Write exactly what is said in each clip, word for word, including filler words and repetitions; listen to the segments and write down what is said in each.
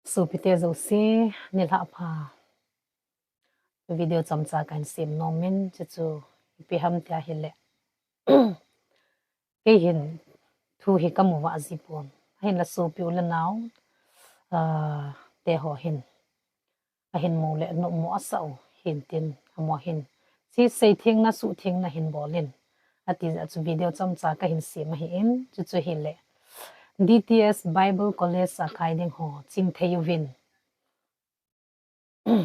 Sopite jouse, nilhah pha. Video chomcha kahin sem nom in, chuchu ipi ham tia hile. Kei hin thu hi kamu vah ji pon. Ahinla sopi u le nao, ah, te ho hin. Ahin mu le nommo asah u hin tin, amaho hin. Chu seithengna, suhthengna hin bol in. Ati jeh chu video chomcha kahin sem ahin, chuchu hile. D T S Bible College a kai ding ho, chingthei uvin.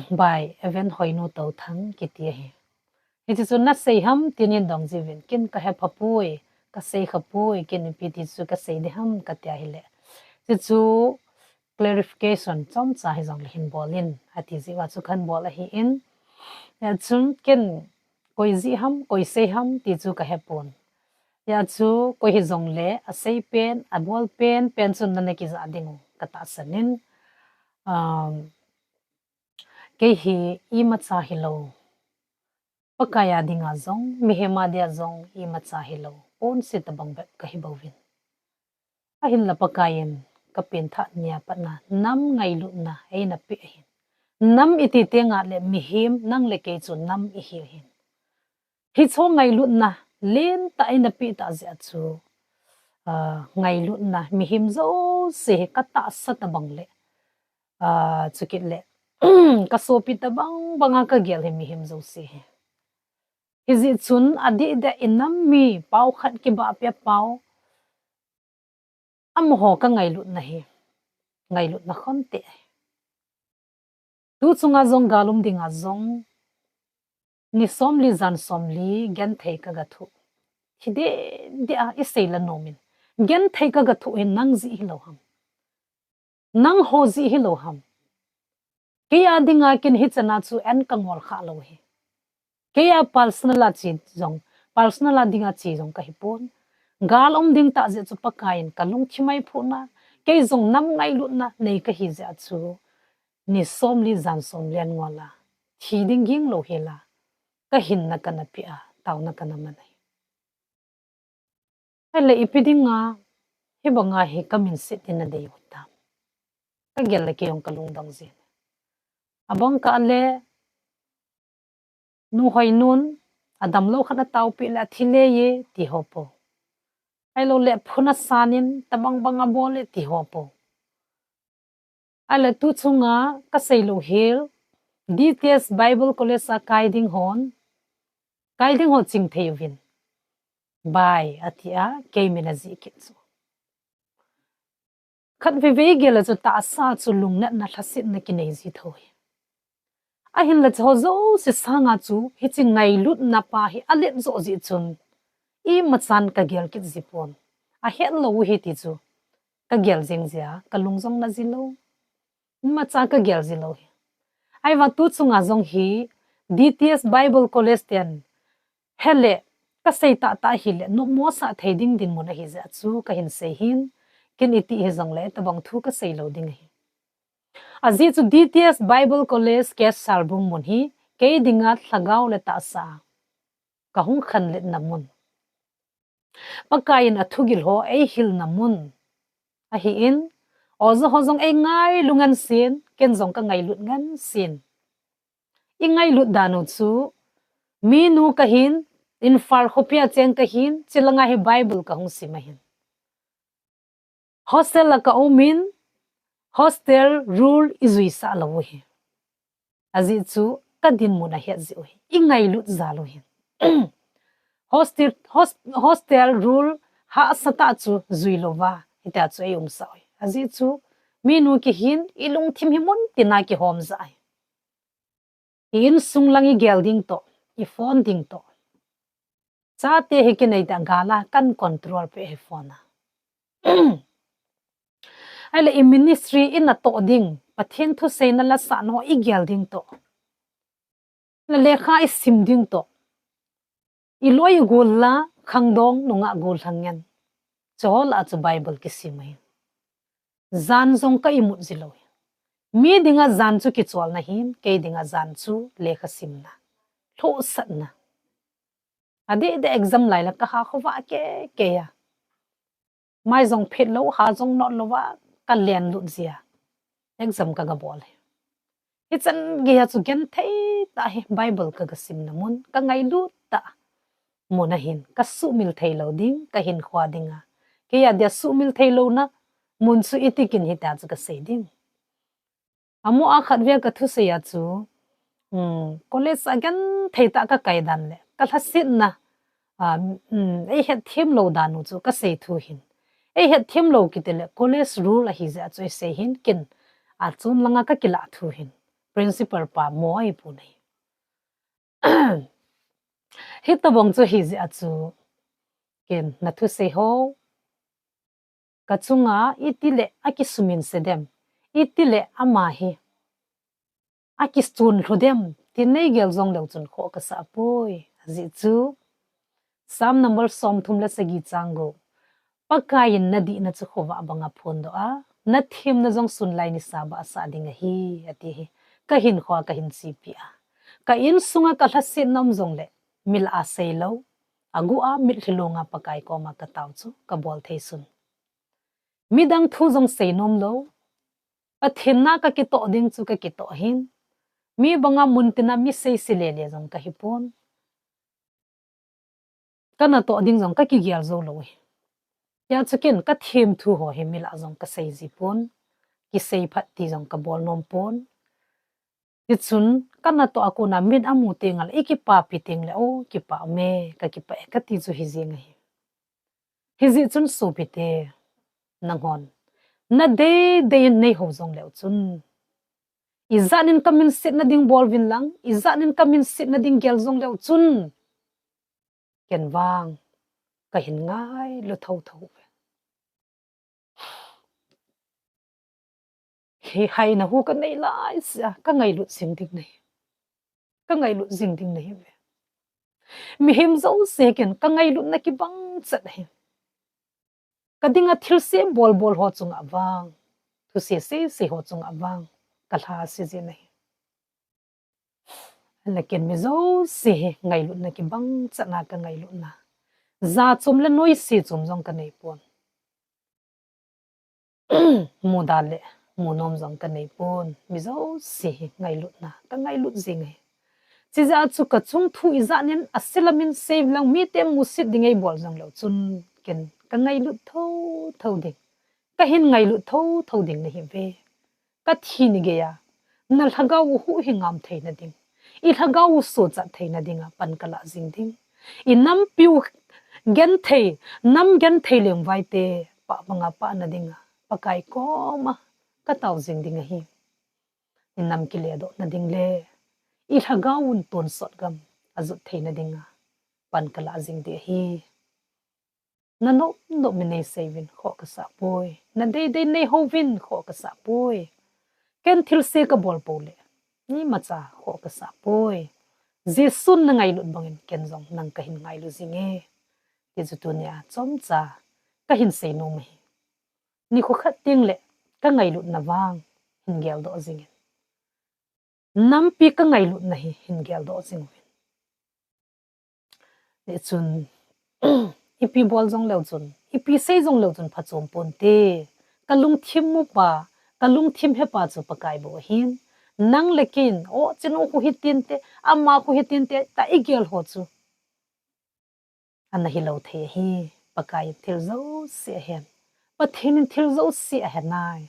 By Evan Hoinu Touthang kiti ahi. Hichu chu nasei ham tin hin dong jiuvin, ken kahe pha poi, kasei kha poi, ken ipi ti chu kasei ding ham kati ahile. Chuchu clarification chomcha hijongle hin bol in, ati jeh uva chu kahin bol ahin. Hichun ken koi jeh ham, koi sei ham ti chu kahe pon. Hichu koi hijongle, asei pen, abol pen, pen chun nana kijah ding u katahsan in. Um, kei hi imacha hilou. Pakai a dinga jong, mihem a dia jong, imacha hilou. Ponset tobang bep kahi bouvin. Ahinla Pakai in, kapenthah nia patna, nam ngailutna, eina peh ahin. Nam iti teng le mihem, nang le kei chu nam ihi ahin. Hiche ngailutna, lentah eina peh tah jeh chu, ah, ngailutna, mihem jouse hi katahsa tobang le, ah, chukit le, kasopi tobang banga kagel hi mihem jouse hi. Hijeh chun adeh deh in nam mi pao khat kibahpi a pao. Amaho kangailutna hi. Ngailutna khonte. Tu chunga jong gal um dinga jong. Ni somli jan somli genthei kaga thoh. Hideh deh a isei la nom in. Genthei kaga thoh hin nang jeh hilou ham. Nangho jeh hilou ham. Kei a dinga ken hichan a chu an kangol kha lou hi. Kei a personal a che jong, personal a dinga che jong kahi pon. Gal um ding tah jeh chu Pakai in kalungthim a eiphuhna, kei jong nam ngailutna nei kahi jeh chu. Ni somli jan somli an ngol a. Thi ding ging lou hi la. Kahinna kana pe a, taona kana man ahi. Ahile ipi dinga, hibanga hi kamin set in nadei u tam. Kagel le kei jong kalungdong jin. Abang kah le, Nu Hoinun, adamlou khat ataopi le athi le ye, ti ho po. Ahilou le phun asan in, tobang bang abol le, ti ho po. Ahile tu chunga kasei lou hel, D T S Bible College a kai ding hon, kai ding ho chingthei uvin. By, ati a, kei min ajih kit chu. Khatvei vei gel a chu tahsa chu lungnatna lhasetna kinei ji tho hi. Ahinla chu ho jouse sanga chu hiche ngailutna pa hi alet joh jeh chun. Imachan kagel kit ji pon. Ahet lou u hi ti chu. Kagel jeng jia, kalung jong na ji lou. Imacha kagel ji lou hi. Ahivang tu chunga jong hi D T S Bible College ten. Hele, kasei tahtah hile, nommo sah thei ding dinmun ahi jeh chu kahin sei hin, ken iti hijongle, tobang thu kasei lou ding ahi. Ajeh chu D T S Bible College K Salbung mun hi, kei dinga lhagao le tahsa kahung khanletna mun. Pakai in athugil ho eihilna mun. Ahin, oja ho jong eingailung ngen sin, ken jong kangailut ngen sin. Ingailut dan u chu, minu kahin, Imphal khopia cheng kahin, chulanga hi Bible kahung sim ahin. Hostel a kaum in, hostel rule ijuisah lou u hi. Ajeh chu kadinmun ahet jeh u hi. Ingailut jal u hi. Hostel, hos-, hostel rule hahsatah chu jui louva, hitia chu eiumsah u hi. Ajeh chu minu kihin, ilungthim hi muntina kihom jeh ahi. I insung lang igel ding toh, iphone ding toh. Chate hi kinei tah gal a kan control peh hi phone a. Ahile i ministry inatoh ding, Pathen thuseina lasahna ho igel ding toh. Le lekha isim ding toh. Iloi igol la, khangdong nungah gollhang ngen. Chuho lah a chu Bible kisim ahi. Jan jong ka imut ji lou hi. Mi dinga jan chu kicholna hin, kei dinga jan chu lekha simna. Lhohsatna. Adeh deh exam lai la kaha khovah kei kei a. Mai jong phet lou, ha jong not louva, kalen lut jia. Exam ka ga bol hi. Hichan geiya chu genthei tah hi Bible ka ga simna mun, ka ngailut tah mun ahin, ka sumil thei lou ding, ka hinkho a dinga. Keiya dia sumil thei louna mun chu itikin hitia chu ka sei ding. Amaho a khatvei a ka thusei a chu, um, college a genthei tah ka kai dan le, ka lhasetna, um, um, ei hetthem lou dan u chu ka sei thu hin. Ei hetthem lou kiti le, college rule ahi jeh a chu ei sei hin kin, achom langa ka kilah thu hin. Principal pa mo ei pu nei. Hitobang chu hi jeh a chu, ken na thusei ho, ka chunga itile a kisumin se dem, itile ama hi a kisun lhu dem, tin nei gel jong leu chun khoh ka sah poi, ajeh chu. Psalm number som thum le sagi chang gup. Pakai in na dihna chu khovah banga phondoh a, na themna jong sun lai nisa bah a sah ding ahi, ati hi. Ka hinkho a ka hin chepi a. Ka insunga ka lhasetna um jongle, milah a sei lou, aguh a mitlhi longa Pakai koma ka tao chu, ka bol thei sun. Midang thu jong sei nom lou, Pathen na ka kitoh ding chu ka kitoh hin. Mi banga mun tina mi sei se lele jong ka hi pon. Ka natoh ding jong ka kigel jou lou hi. Tia chu ken ka them thu ho hi milah jong ka sei ji pon. Kisei phat ti jong ka bol nom pon. Tichun ka natoh a kona min amu teng le, i kipapi teng le, o, kipah me, ka kipah e, ka ti chu hi jeng ahi. Hijeh chun sopite, nanghon, na deidei in nei ho jong leu chun, ijat in ka min setna ding bol vin lang, ijat in ka min setna ding gel jong leu chun, ken vang ka hin ngailu thotho ve. Hi haina hu ka nei lai sia, ka ngailut jing ding nahi. Ka ngailut jing ding nahi ve. Mihem jouse ken ka ngailutna kibang chat ahi. Ka dinga thilse bol bol ho chunga vang, thuse se se ho chunga vang, ka lhase jin ahi. Hinla ken mi jouse hi ngailutna kibang chatna ka ngailutna. Jachom le noise chom jong ka nei pon. Muda le munom jong ka nei pon. Mi jouse hi ngailutna ka ngailut jing ahi. Chijeh a chu ka chung thu ijat in a silamin sei lang mite musit ding ei bol jong leu chun ken ka ngailut thotho ding. Ka hin ngailut thotho ding nahi ve. Ka thi ni geiya, na lhagao u huhhing ngam theina ding, i lhagao u sochat theina dinga pan ka lah jing ding. I nampiu genthei, nam genthei lengvaite pah banga pahna dinga Pakai koma ka tao jing ding ahi. I nam kiledohna ding le i lhagao un tonsot gam ajot theina dinga pan ka lah jing ding ahi. Na nop nop mi nei sei vin khoh ka sah poi. Na deidei nei ho vin khoh ka sah poi. Ken thilse ka bol pou le, ni macha khoh ka sah poi. Jesun na ngailut bangin ken jong nang ka hin ngailu jing e. Ti chu tunia chomcha ka hin sei nom ahi. Nikho khat teng le ka ngailutna vang hin geldoh jing in. Nampi ka ngailutna hi hin geldoh jing uvin. Tichun, ipi bol jong leu chun, ipi sei jong leu chun phachom ponte. Ka lungthim mupa, ka lungthim hepa chu Pakai bou ahin. Nang le ken, o, chinu khu hitinte, ama khu hitinte, ta i gel ho chu. Ana hilou thei ahi, Pakai in thil jouse ahen. Pathen in thil jouse ahen nai.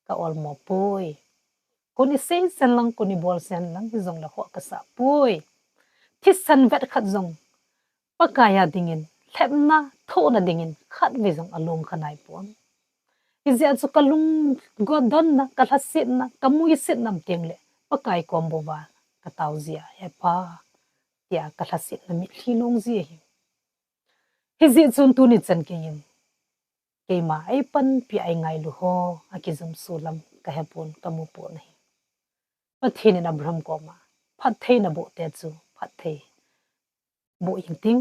Ka olmo poi. Kon i sei sen lang, kon i bol sen lang, hi jong le khoh ka sah poi. Thisan vet khat jong Pakai a dingin, lhepna, thohna dingin, khatvei jong along kha nai pon. Hijeh a chu ka lungdonna, ka lhasetna, ka muisetna um teng le, Pakai kom bou va ka tao jia, He Pa, tia ka lhasetna mitlhi long ji ahi. Hijeh chun tuni chan keiin, keima ei panpi a ei ngailu ho, akijumso lam ka hepon, ka mupon ahi. Pathen in Abraham koma, phattheina boh te chu, phatthei boh jing ting,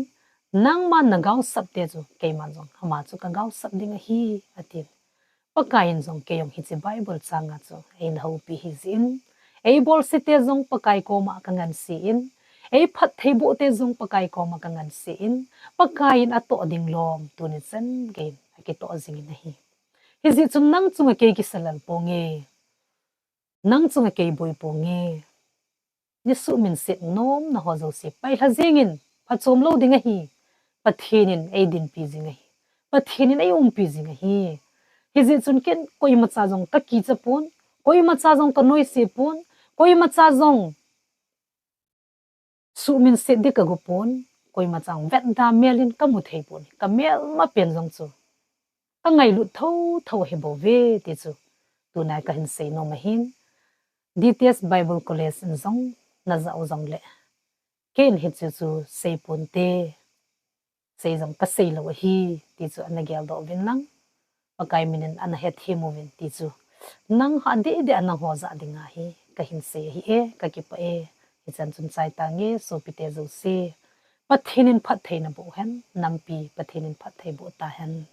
nangma na gaosap te chu, keiman jong ama chu ka gaosap ding ahi, atin. Pakai in jong kei jong hiche Bible changa chu, eina houpi hijeh in, ei bolse te jong Pakai koma ka ngansen, ei phatthei boh te jong Pakai koma ka ngansen, Pakai in atoh ding lom, tuni chan geiin, akitoh jingin ahi. Hijeh chun nang chunga kei kisa lel ponge. Nang chunga kei boi ponge. Nisuhminset nomna ho jouse pailha jingin, phachom lou ding ahi. Pathen in eidinpi jing ahi. Pathen in eiumpi jing ahi. Hijeh chun ken koimacha jong kakicha pon, koimacha jong kanoise pon, koimacha jong suhminset ding kago pon, koimacha jong vetda mel in kamu thei pon, kamelma pen jong chu kangailut thotho ahibouve ti chu tunai kahin sei nom ahin. D T S Bible College in jong najah u jongle, ken hiche chu seiponte, sei jong kaseilou ahi ti chu ana geldoh uvin lang, Pakai min in ana hethem uvin ti chu nangho dehdeh a nangho jah dinga hi kahin sei ahi e, kakipah e. Hichan chun chaitange sopite jouse, Pathen in phatthei naboh hen, nampi Pathen in phatthei boh tahen.